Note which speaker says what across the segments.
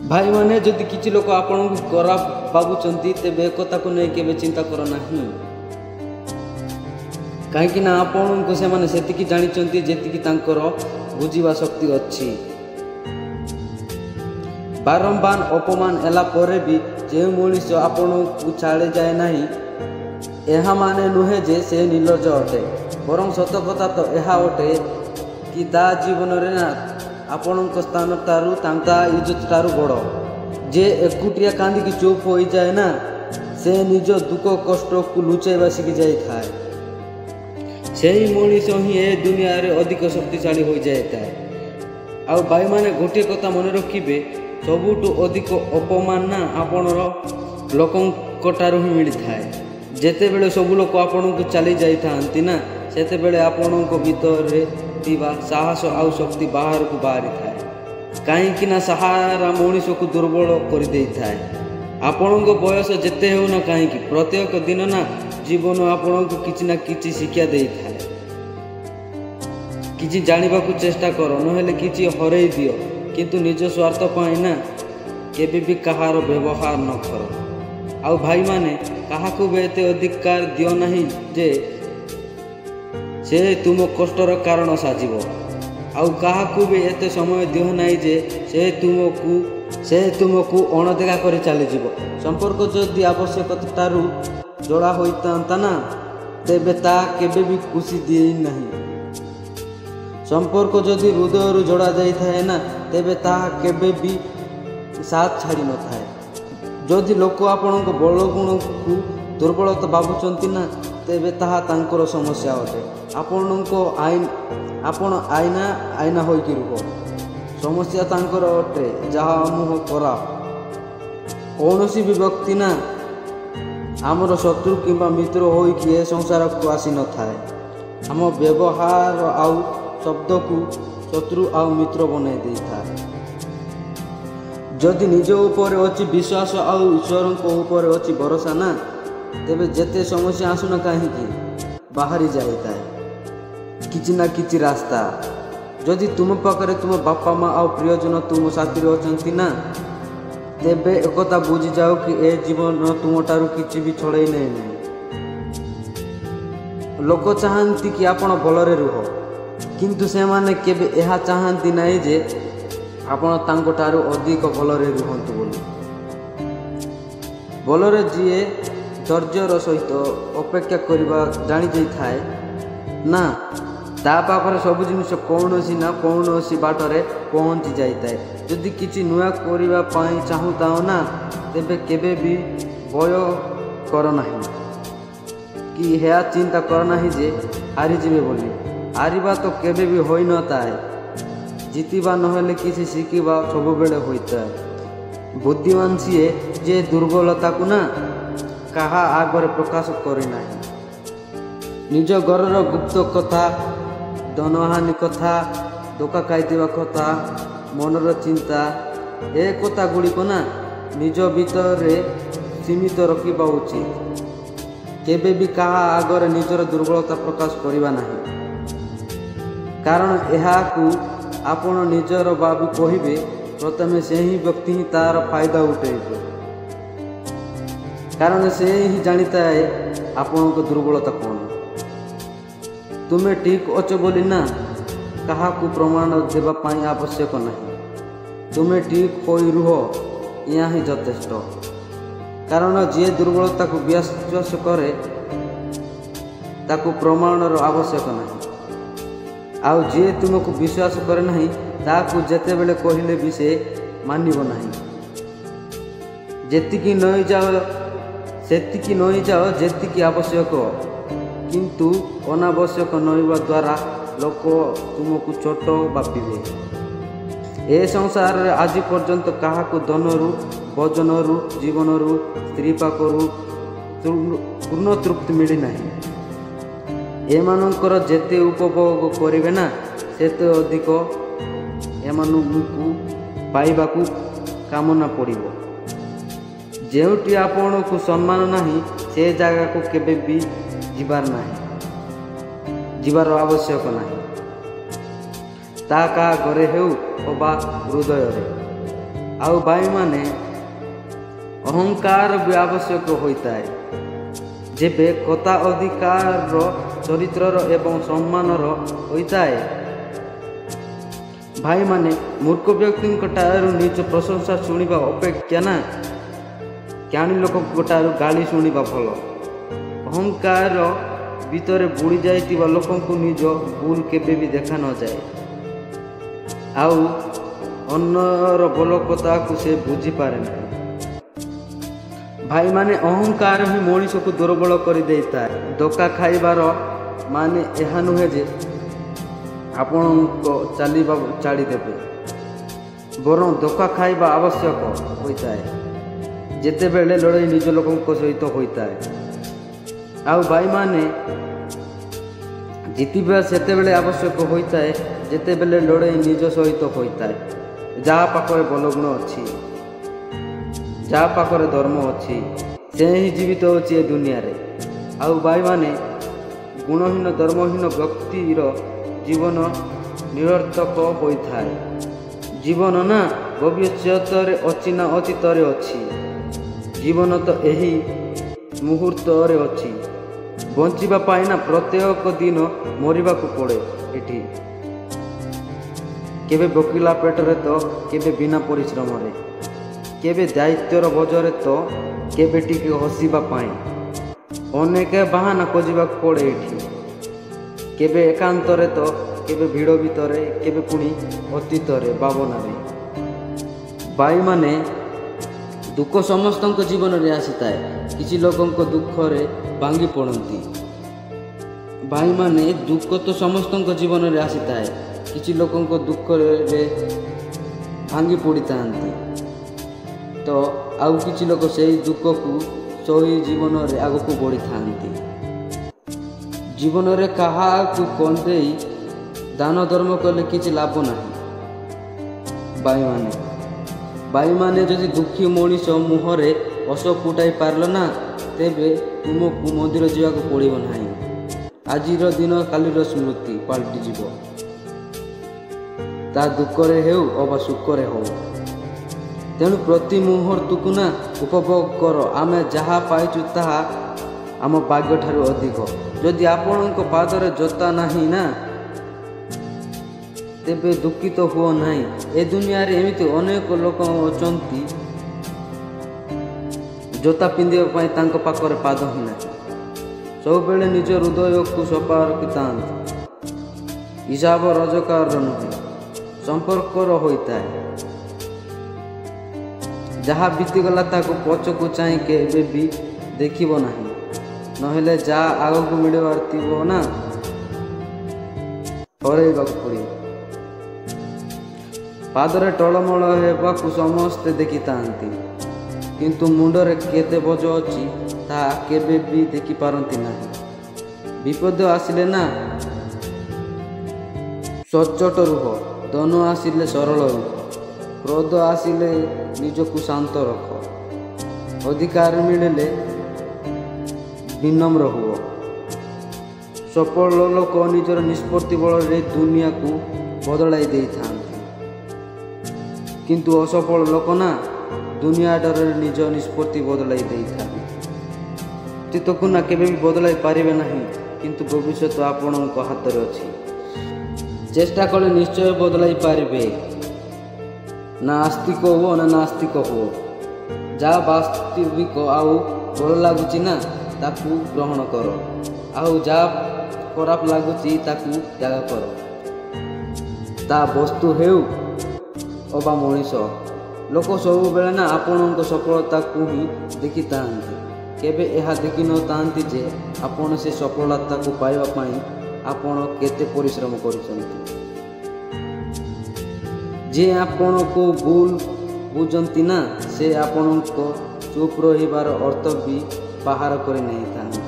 Speaker 1: ଭାଇମାନେ, ଯଦି କିଛି ଲୋକ ଆପଣଙ୍କୁ ଖରାପ ଭାବୁଛନ୍ତି, ତେବେ ଏକଥାକୁ ନେଇ କେବେ ଚିନ୍ତା କର ନାହିଁ, କାହିଁକି ନା ଆପଣଙ୍କୁ ସେମାନେ ସେତିକି ଜାଣିଛନ୍ତି ଯେତିକି ତାଙ୍କର ବୁଝିବା ଶକ୍ତି ଅଛି। ବାରମ୍ବାର ଅପମାନ ହେଲା ପରେ ବି ଯେଉଁ ମଣିଷ ଆପଣଙ୍କୁ ଛାଡ଼ିଯାଏ ନାହିଁ, ଏହା ମାନେ ନୁହେଁ ଯେ ସେ ନିର୍ଲଜ୍ଜ ଅଟେ। ବରଂ ସତ କଥା ତ ଏହା ଅଟେ କି ତା ଜୀବନରେ ନା ଆପଣଙ୍କ ସ୍ଥାନ ଠାରୁ ତାଙ୍କ ଇଜ୍ଜତ ଠାରୁ ବଡ଼। ଯେ ଏକୁଟିଆ କାନ୍ଦିକି ଚୁପ୍ ହୋଇଯାଏ ନା, ସେ ନିଜ ଦୁଃଖ କଷ୍ଟକୁ ଲୁଚାଇବା ଶିଖି ଯାଇଥାଏ। ସେହି ମଣିଷ ହିଁ ଏ ଦୁନିଆରେ ଅଧିକ ଶକ୍ତିଶାଳୀ ହୋଇଯାଇଥାଏ। ଆଉ ଭାଇମାନେ, ଗୋଟିଏ କଥା ମନେ ରଖିବେ, ସବୁଠୁ ଅଧିକ ଅପମାନ ନା ଆପଣର ଲୋକଙ୍କ ଠାରୁ ହିଁ ମିଳିଥାଏ। ଯେତେବେଳେ ସବୁ ଲୋକ ଆପଣଙ୍କୁ ଚାଲି ଯାଇଥାନ୍ତି ନା, ସେତେବେଳେ ଆପଣଙ୍କ ଭିତରେ ଥିବା ସାହସ ଆଉ ଶକ୍ତି ବାହାରକୁ ବାହାରିଥାଏ, କାହିଁକି ନା ସାହାରା ମଣିଷକୁ ଦୁର୍ବଳ କରିଦେଇଥାଏ। ଆପଣଙ୍କ ବୟସ ଯେତେ ହେଉନା କାହିଁକି, ପ୍ରତ୍ୟେକ ଦିନ ନା ଜୀବନ ଆପଣଙ୍କୁ କିଛି ନା କିଛି ଶିକ୍ଷା ଦେଇଥାଏ। କିଛି ଜାଣିବାକୁ ଚେଷ୍ଟା କର, ନହେଲେ କିଛି ହରେଇ ଦିଅ, କିନ୍ତୁ ନିଜ ସ୍ୱାର୍ଥ ପାଇଁ ନା କେବେ ବି କାହାର ବ୍ୟବହାର ନ କର। ଆଉ ଭାଇମାନେ, କାହାକୁ ବି ଏତେ ଅଧିକାର ଦିଅ ନାହିଁ ଯେ ସେ ତୁମ କଷ୍ଟର କାରଣ ସାଜିବ। ଆଉ କାହାକୁ ବି ଏତେ ସମୟ ଦିଅ ନାହିଁ ଯେ ସେ ତୁମକୁ ଅଣଦେଖା କରି ଚାଲିଯିବ। ସମ୍ପର୍କ ଯଦି ଆବଶ୍ୟକତା ଠାରୁ ଯୋଡ଼ା ହୋଇଥାନ୍ତା ନା, ତେବେ ତାହା କେବେ ବି ଖୁସି ଦିଏ ନାହିଁ। ସମ୍ପର୍କ ଯଦି ହୃଦୟରୁ ଯୋଡ଼ା ଯାଇଥାଏ ନା, ତେବେ ତାହା କେବେ ବି ସାଥ ଛାଡ଼ି ନଥାଏ। ଯଦି ଲୋକ ଆପଣଙ୍କ ବଳ ଗୁଣକୁ ଦୁର୍ବଳତା ଭାବୁଛନ୍ତି ନା, ତେବେ ତାହା ତାଙ୍କର ସମସ୍ୟା ଅଟେ। ଆପଣଙ୍କ ଆଇନ ଆପଣ ଆଇନା ଆଇନା ହୋଇକି ରୁହ। ସମସ୍ୟା ତାଙ୍କର ଅଟେ ଯାହା ମୁହଁ ଖରାପ। କୌଣସି ବି ବ୍ୟକ୍ତି ନା ଆମର ଶତ୍ରୁ କିମ୍ବା ମିତ୍ର ହୋଇକି ଏ ସଂସାରକୁ ଆସିନଥାଏ। ଆମ ବ୍ୟବହାର ଆଉ ଶବ୍ଦକୁ ଶତ୍ରୁ ଆଉ ମିତ୍ର ବନାଇ ଦେଇଥାଏ। ଯଦି ନିଜ ଉପରେ ଅଛି ବିଶ୍ୱାସ ଆଉ ଈଶ୍ୱରଙ୍କ ଉପରେ ଅଛି ଭରସା ନା, ତେବେ ଯେତେ ସମସ୍ୟା ଆସୁନା କାହିଁକି, ବାହାରି ଯାଇଥାଏ କିଛି ନା କିଛି ରାସ୍ତା। ଯଦି ତୁମ ପାଖରେ ତୁମ ବାପା ମା ଆଉ ପ୍ରିୟଜନ ତୁମ ସାଥିରେ ଅଛନ୍ତି ନା, ତେବେ ଏକଥା ବୁଝିଯାଅ କି ଏ ଜୀବନ ତୁମଠାରୁ କିଛି ବି ଛଡ଼େଇ ନେଇ ନାହିଁ। ଲୋକ ଚାହାନ୍ତି କି ଆପଣ ଭଲରେ ରୁହ, କିନ୍ତୁ ସେମାନେ କେବେ ଏହା ଚାହାନ୍ତି ନାହିଁ ଯେ ଆପଣ ତାଙ୍କଠାରୁ ଅଧିକ ଭଲରେ ରୁହନ୍ତୁ ବୋଲି। ଭଲରେ ଯିଏ ଧୈର୍ଯ୍ୟର ସହିତ ଅପେକ୍ଷା କରିବା ଜାଣିଯାଇଥାଏ ନା, ତା ପାଖରେ ସବୁ ଜିନିଷ କୌଣସି ନା କୌଣସି ବାଟରେ ପହଞ୍ଚି ଯାଇଥାଏ। ଯଦି କିଛି ନୂଆ କରିବା ପାଇଁ ଚାହୁଁଥାଅ ନା, ତେବେ କେବେ ବି ଭୟ କର ନାହିଁ କି ଏହା ଚିନ୍ତା କର ନାହିଁ ଯେ ହାରିଯିବେ ବୋଲି। ହାରିବା ତ କେବେ ବି ହୋଇନଥାଏ। ଜିତିବା ନହେଲେ କିଛି ଶିଖିବା ସବୁବେଳେ ହୋଇଥାଏ। ବୁଦ୍ଧିମାନ ସିଏ ଯେ ଦୁର୍ବଳତାକୁ ନା କାହା ଆଗରେ ପ୍ରକାଶ କରେ ନାହିଁ। ନିଜ ଘରର ଗୁପ୍ତ କଥା, ଧନହାନି କଥା, ଧୋକା ଖାଇଥିବା କଥା, ମନର ଚିନ୍ତା, ଏ କଥା ଗୁଡ଼ିକ ନା ନିଜ ଭିତରେ ସୀମିତ ରଖିବା ଉଚିତ। କେବେ ବି କାହା ଆଗରେ ନିଜର ଦୁର୍ବଳତା ପ୍ରକାଶ କରିବା ନାହିଁ, କାରଣ ଏହାକୁ ଆପଣ ନିଜର ଭାବି କହିବେ, ପ୍ରଥମେ ସେହି ବ୍ୟକ୍ତି ହିଁ ତାର ଫାଇଦା ଉଠେଇବ, କାରଣ ସେ ହିଁ ଜାଣିଥାଏ ଆପଣଙ୍କ ଦୁର୍ବଳତା କ'ଣ। ତୁମେ ଠିକ୍ ଅଛ ବୋଲି ନା କାହାକୁ ପ୍ରମାଣ ଦେବା ପାଇଁ ଆବଶ୍ୟକ ନାହିଁ। ତୁମେ ଠିକ୍ ହୋଇ ରୁହ, ଏହା ହିଁ ଯଥେଷ୍ଟ। କାରଣ ଯିଏ ଦୁର୍ବଳତାକୁ ବିଶ୍ୱାସ କରେ, ତାକୁ ପ୍ରମାଣର ଆବଶ୍ୟକ ନାହିଁ। ଆଉ ଯିଏ ତୁମକୁ ବିଶ୍ୱାସ କରେ ନାହିଁ, ତାହାକୁ ଯେତେବେଳେ କହିଲେ ବି ସେ ମାନିବ ନାହିଁ। ଯେତିକି ନଇଯାଅ ସେତିକି ନଇଯାଅ ଯେତିକି ଆବଶ୍ୟକ, କିନ୍ତୁ ଅନାବଶ୍ୟକ ନଇବା ଦ୍ୱାରା ଲୋକ ତୁମକୁ ଛୋଟ ଭାବିବେ। ଏ ସଂସାରରେ ଆଜି ପର୍ଯ୍ୟନ୍ତ କାହାକୁ ଧନରୁ, ଭୋଜନରୁ, ଜୀବନରୁ, ସ୍ତ୍ରୀ ପାଖରୁ ପୂର୍ଣ୍ଣ ତୃପ୍ତି ମିଳିନାହିଁ। ଏମାନଙ୍କର ଯେତେ ଉପଭୋଗ କରିବେ ନା, ସେତେ ଅଧିକ ଏମାନଙ୍କୁ ପାଇବାକୁ କାମନା ପଡ଼ିବ। ଯେଉଁଠି ଆପଣଙ୍କୁ ସମ୍ମାନ ନାହିଁ, ସେ ଜାଗାକୁ କେବେ ବି ଯିବାର ନାହିଁ, ଯିବାର ଆବଶ୍ୟକ ନାହିଁ, ତାହା କାହା ଘରେ ହେଉ ଅବା ହୃଦୟରେ। ଆଉ ଭାଇମାନେ, ଅହଙ୍କାର ବି ଆବଶ୍ୟକ ହୋଇଥାଏ ଯେବେ କଥା ଅଧିକାରର, ଚରିତ୍ରର ଏବଂ ସମ୍ମାନର ହୋଇଥାଏ। ଭାଇମାନେ, ମୂର୍ଖ ବ୍ୟକ୍ତିଙ୍କ ଠାରୁ ନିଜ ପ୍ରଶଂସା ଶୁଣିବା ଅପେକ୍ଷା ନା ଜ୍ଞାନୀ ଲୋକଙ୍କ ଠାରୁ ଗାଳି ଶୁଣିବା ଭଲ। ଅହଙ୍କାର ଭିତରେ ବୁଡ଼ି ଯାଇଥିବା ଲୋକଙ୍କୁ ନିଜ ଭୁଲ କେବେ ବି ଦେଖା ନଯାଏ, ଆଉ ଅନ୍ୟର ଭଲ କଥାକୁ ସେ ବୁଝିପାରେ ନାହିଁ। ଭାଇମାନେ, ଅହଙ୍କାର ହିଁ ମଣିଷକୁ ଦୁର୍ବଳ କରିଦେଇଥାଏ। ଧୋକା ଖାଇବାର ମାନେ ଏହା ନୁହେଁ ଯେ ଆପଣଙ୍କ ଚାଲିବା ଛାଡ଼ିଦେବେ, ବରଂ ଧୋକା ଖାଇବା ଆବଶ୍ୟକ ହୋଇଥାଏ ଯେତେବେଳେ ଲଢ଼େଇ ନିଜ ଲୋକଙ୍କ ସହିତ ହୋଇଥାଏ। ଆଉ ଭାଇମାନେ, ଜିତିବା ସେତେବେଳେ ଆବଶ୍ୟକ ହୋଇଥାଏ ଯେତେବେଳେ ଲଢ଼େଇ ନିଜ ସହିତ ହୋଇଥାଏ। ଯାହା ପାଖରେ ଭଲ ଗୁଣ ଅଛି, ଯାହା ପାଖରେ ଧର୍ମ ଅଛି, ସେ ହିଁ ଜୀବିତ ଅଛି ଏ ଦୁନିଆରେ। ଆଉ ଭାଇମାନେ, ଗୁଣହୀନ ଧର୍ମହୀନ ବ୍ୟକ୍ତିର ଜୀବନ ନିରର୍ଥକ ହୋଇଥାଏ। ଜୀବନ ନା ଭବିଷ୍ୟତରେ ଅଛି ନା ଅତୀତରେ ଅଛି, ଜୀବନ ତ ଏହି ମୁହୂର୍ତ୍ତରେ ଅଛି। ବଞ୍ଚିବା ପାଇଁ ନା ପ୍ରତ୍ୟେକ ଦିନ ମରିବାକୁ ପଡ଼େ ଏଠି, କେବେ ଭୋକିଲା ପେଟରେ ତ କେବେ ବିନା ପରିଶ୍ରମରେ, କେବେ ଦାୟିତ୍ୱର ବୋଝରେ ତ କେବେ ଟିକେ ହସିବା ପାଇଁ। ଅନେକ ବାହାନା ଖୋଜିବାକୁ ପଡ଼େ ଏଠି, କେବେ ଏକାନ୍ତରେ ତ କେବେ ଭିଡ଼ ଭିତରେ, କେବେ ପୁଣି ଅତୀତରେ ଭାବନାରେ। ଭାଇମାନେ, ଦୁଃଖ ସମସ୍ତଙ୍କ ଜୀବନରେ ଆସିଥାଏ। କିଛି ଲୋକଙ୍କ ଦୁଃଖରେ ଭାଙ୍ଗି ପଡ଼ନ୍ତି। ଭାଇମାନେ, ଦୁଃଖ ତ ସମସ୍ତଙ୍କ ଜୀବନରେ ଆସିଥାଏ। କିଛି ଲୋକଙ୍କ ଦୁଃଖରେ ଭାଙ୍ଗି ପଡ଼ିଥାନ୍ତି ତ ଆଉ କିଛି ଲୋକ ସେଇ ଦୁଃଖକୁ ସହି ଜୀବନରେ ଆଗକୁ ବଢ଼ିଥାନ୍ତି। ଜୀବନରେ କାହାକୁ କନ୍ଦେଇ ଦାନ ଧର୍ମ କଲେ କିଛି ଲାଭ ନାହିଁ। ଭାଇମାନେ, ଯଦି ଦୁଃଖୀ ମଣିଷ ମୁହଁରେ ହସ ଫୁଟାଇ ପାରିଲ ନା, ତେବେ ତୁମକୁ ମନ୍ଦିର ଯିବାକୁ ପଡ଼ିବ ନାହିଁ। ଆଜିର ଦିନ କାଲିର ସ୍ମୃତି ପାଲଟିଯିବ, ତା ଦୁଃଖରେ ହେଉ ଅବା ସୁଖରେ ହେଉ। ତେଣୁ ପ୍ରତି ମୁହୂର୍ତ୍ତକୁ ନା ଉପଭୋଗ କର। ଆମେ ଯାହା ପାଇଛୁ ତାହା ଆମ ଭାଗ୍ୟ ଠାରୁ ଅଧିକ। ଯଦି ଆପଣଙ୍କ ପାଦରେ ଜୋତା ନାହିଁ ନା, ତେବେ ଦୁଃଖିତ ହୁଅ ନାହିଁ। ଏ ଦୁନିଆରେ ଏମିତି ଅନେକ ଲୋକ ଅଛନ୍ତି, ଜୋତା ପିନ୍ଧିବା ପାଇଁ ତାଙ୍କ ପାଖରେ ପାଦ ହିଁ ନାହିଁ। ସବୁବେଳେ ନିଜ ହୃଦୟକୁ ସଫା ରଖିଥାନ୍ତି। ହିସାବ ରୋଜଗାରର ନୁହେଁ, ସମ୍ପର୍କର ହୋଇଥାଏ। ଯାହା ବିତିଗଲା ତାକୁ ପଛକୁ ଚାହିଁ କେବେ ବି ଦେଖିବ ନାହିଁ, ନହେଲେ ଯାହା ଆଗକୁ ମିଳିବାର ଥିବ ନା, ହରାଇବାକୁ ପଡ଼ିବ। ପାଦରେ ଟଳମଳ ହେବାକୁ ସମସ୍ତେ ଦେଖିଥାନ୍ତି, କିନ୍ତୁ ମୁଣ୍ଡରେ କେତେ ବୋଝ ଅଛି ତାହା କେବେ ବି ଦେଖିପାରନ୍ତି ନାହିଁ। ବିପଦ ଆସିଲେ ନା ସଚ୍ଚୋଟ ରୁହ, ଧନ ଆସିଲେ ସରଳ ରୁହ, କ୍ରୋଧ ଆସିଲେ ନିଜକୁ ଶାନ୍ତ ରଖ, ଅଧିକାର ମିଳିଲେ ବିନମ୍ର ହୁଅ। ସଫଳ ଲୋକ ନିଜର ନିଷ୍ପତ୍ତି ବଳରେ ଦୁନିଆକୁ ବଦଳାଇ ଦେଇଥାନ୍ତି, କିନ୍ତୁ ଅସଫଳ ଲୋକ ନା ଦୁନିଆ ଡରରେ ନିଜ ନିଷ୍ପତ୍ତି ବଦଳାଇ ଦେଇଥାନ୍ତି। ଅତୀତକୁ ନା କେବେ ବି ବଦଳାଇ ପାରିବେ ନାହିଁ, କିନ୍ତୁ ଭବିଷ୍ୟତ ଆପଣଙ୍କ ହାତରେ ଅଛି। ଚେଷ୍ଟା କଲେ ନିଶ୍ଚୟ ବଦଳାଇ ପାରିବେ। ନା ଆସ୍ତିକ ହୁଅ ନା ନାସ୍ତିକ ହୁଅ, ଯାହା ବାସ୍ତବିକ ଆଉ ଭଲ ଲାଗୁଛି ନା ତାକୁ ଗ୍ରହଣ କର, ଆଉ ଯାହା ଖରାପ ଲାଗୁଛି ତାକୁ ତ୍ୟାଗ କର। ତା ବସ୍ତୁ ହେଉ ଅବା ମଣିଷ, ଲୋକ ସବୁବେଳେ ନା ଆପଣଙ୍କ ସଫଳତାକୁ ହିଁ ଦେଖିଥାନ୍ତି। କେବେ ଏହା ଦେଖିନଥାନ୍ତି ଯେ ଆପଣ ସେ ସଫଳତାକୁ ପାଇବା ପାଇଁ ଆପଣ କେତେ ପରିଶ୍ରମ କରିଛନ୍ତି। ଯିଏ ଆପଣଙ୍କୁ ଭୁଲ ବୁଝନ୍ତି ନା, ସେ ଆପଣଙ୍କ ଚୁପ୍ ରହିବାର ଅର୍ଥ ବି ବାହାର କରି ନେଇଥାନ୍ତି।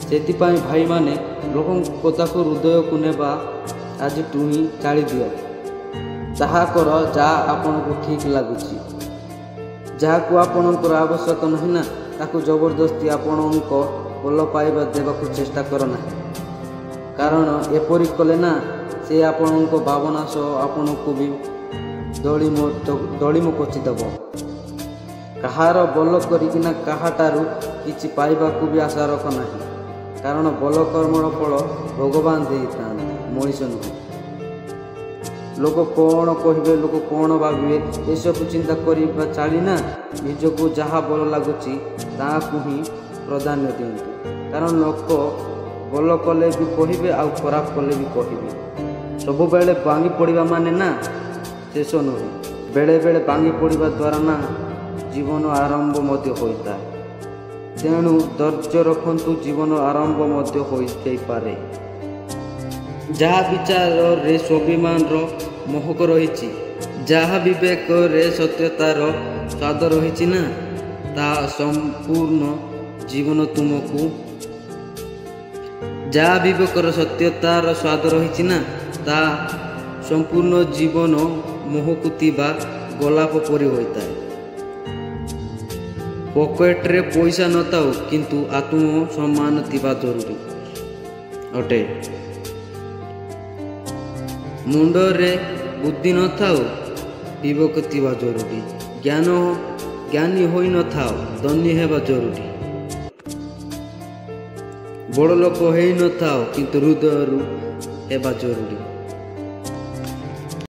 Speaker 1: ସେଥିପାଇଁ ଭାଇମାନେ, ଲୋକଙ୍କ କଥାକୁ ହୃଦୟକୁ ନେବା ଆଜିଠୁ ହିଁ ଛାଡ଼ିଦିଅ। ତାହା କର ଯାହା ଆପଣଙ୍କୁ ଠିକ୍ ଲାଗୁଛି। ଯାହାକୁ ଆପଣଙ୍କର ଆବଶ୍ୟକ ନାହିଁ ନା, ତାକୁ ଜବରଦସ୍ତି ଆପଣଙ୍କ ଭଲ ପାଇବା ଦେବାକୁ ଚେଷ୍ଟା କର ନାହିଁ, କାରଣ ଏପରି କଲେ ନା ସେ ଆପଣଙ୍କ ଭାବନା ସହ ଆପଣଙ୍କୁ ବି ଦଳିମ କଚିଦେବ। କାହାର ଭଲ କରିକିନା କାହାଠାରୁ କିଛି ପାଇବାକୁ ବି ଆଶା ରଖ ନାହିଁ, କାରଣ ଭଲ କର୍ମର ଫଳ ଭଗବାନ ଦେଇଥାନ୍ତି, ମଣିଷ ନୁହେଁ। ଲୋକ କ'ଣ କହିବେ, ଲୋକ କ'ଣ ଭାବିବେ, ଏସବୁ ଚିନ୍ତା କରିବା ଛାଡ଼ିନା ନିଜକୁ ଯାହା ଭଲ ଲାଗୁଛି ତାହାକୁ ହିଁ ପ୍ରାଧାନ୍ୟ ଦିଅନ୍ତୁ। କାରଣ ଲୋକ ଭଲ କଲେ ବି କହିବେ ଆଉ ଖରାପ କଲେ ବି କହିବେ। ସବୁବେଳେ ଭାଙ୍ଗି ପଡ଼ିବା ମାନେ ନା ଶେଷ ନୁହେଁ, ବେଳେବେଳେ ଭାଙ୍ଗି ପଡ଼ିବା ଦ୍ୱାରା ନା ଜୀବନ ଆରମ୍ଭ ମଧ୍ୟ ହୋଇଥାଏ। ତେଣୁ ଧୈର୍ଯ୍ୟ ରଖନ୍ତୁ, ଜୀବନ ଆରମ୍ଭ ମଧ୍ୟ ହୋଇଯାଇପାରେ। ଯାହା ବିଚାରରେ ସ୍ୱାଭିମାନର ମହକ ରହିଛି, ଯାହା ବିବେକରେ ସତ୍ୟତାର ସ୍ୱାଦ ରହିଛି ନା, ତାହା ସମ୍ପୂର୍ଣ୍ଣ ଜୀବନ ତୁମକୁ, ଯାହା ବିବେକର ସତ୍ୟତାର ସ୍ୱାଦ ରହିଛି ନା, ତାହା ସମ୍ପୂର୍ଣ୍ଣ ଜୀବନ ମହକୁଥିବା ଗୋଲାପ ପରି ହୋଇଥାଏ। ପକେଟରେ ପଇସା ନଥାଉ, କିନ୍ତୁ ଆତ୍ମସମ୍ମାନ ଥିବା ଜରୁରୀ ଅଟେ। ମୁଣ୍ଡରେ ବୁଦ୍ଧି ନଥାଉ, ବିବେକ ଥିବା ଜରୁରୀ। ଜ୍ଞାନୀ ହୋଇନଥାଅ, ଧନୀ ହେବା ଜରୁରୀ। ବଡ଼ ଲୋକ ହେଇନଥାଅ, କିନ୍ତୁ ହୃଦୟରୁ ହେବା ଜରୁରୀ।